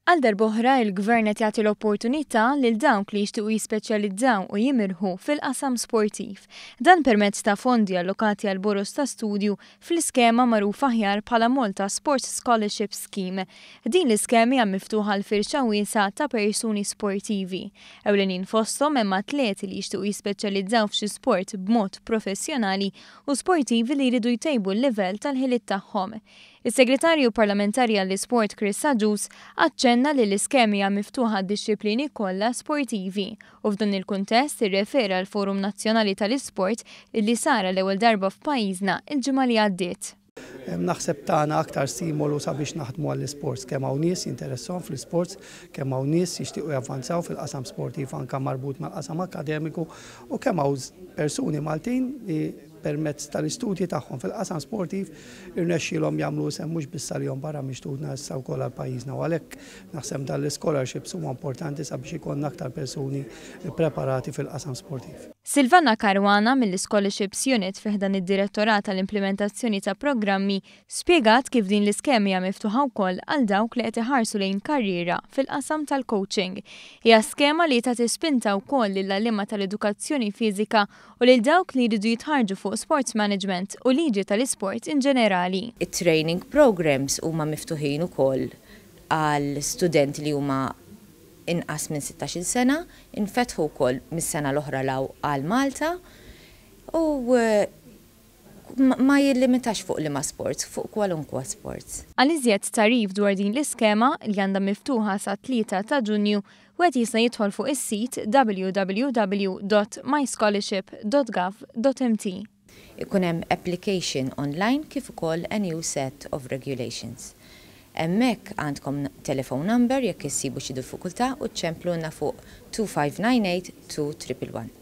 Għal darb'oħra il-Gvern qed jagħti l-opportunità lil dawk li jixtiequ jispeċjalizzaw u jimirħu fil-qasam sportiv. Dan permezz ta' fondi allokati għal boroż ta' studju fl-iskema magħrufa aħjar bħala Malta Sports Scholarship Scheme. Din l-iskema hija miftuħa għal firxa wiesgħa ta' persuni sportivi. Ewlenin fosthom hemm atleti li jixtiequ jispeċjalizzaw f'xi sport b'mod professjonali u sportivi li jridu jtejbu l-livell tal-ħiliet tagħhom. Is-Segretarju Parlamentari għall-Isport Chris Agius aċċenna li l-iskema hija miftuħa għad-dixxiplini kollha sportivi u f'dan il-kuntest irrefera għall-Forum Nazzjonali tal-Isport li sar għall-ewwel darba f'pajjiżna l-ġimgħa li għaddiet. Naħseb tana aktar stimolu sabiex naħdmu għall-isports, kemm hawn nies jinteressahom fl-isports, kemm hawn nies jixtiequ javvanzaw fil-qasam sportiv anke marbut mal-qasam akkademiku u kemm hawn persuni Maltin li permezz tal-istudji tagħhom fil-qasam sportiv irnexxielhom jagħmlu isem mhux biss għalihom barra minn xtutna issa wkoll għal pajjiżna u għalhekk naħseb dan l-ischolarships huma importanti sabiex ikollna aktar persuni ppreparati fil-qasam sportiv. Silvana Caruana mill-Ischolarships Unit fi ħdan id-Direttorat għall-Implimentazzjoni ta' Programmi Spjegat kif din l-iskema hija miftuħa wkoll għal dawk li qed iħarsu lejn karriera fil-qasam tal-coaching. Hija skema li tagħti spinta wkoll lill-għalliema tal-edukazzjoni fiżika u lil dawk li jridu jitħarrġu fuq sports management u liġi tal-isport in ġenerali. It-training programmes huma miftuħin ukoll għal studenti li huma inqas minn sittax-il sena, infetħu wkoll mis-sena l-oħra 'l hawn għal Malta u Ma jillimitax fuq liema sports, fuq kwalunkwa sports. Għal iżjed tagħrif dwar din l-iskema, li għandha miftuħa sat-3 ta' Ġunju, wieħed jista' jidħol fuq is-sit www.myscholarship.gov.mt. Ikun hemm application online kif ukoll a new set of regulations. Hemmhekk għandkom telephone number jekk issibu xi diffikultà u ċċemplulna fuq 2598 2111.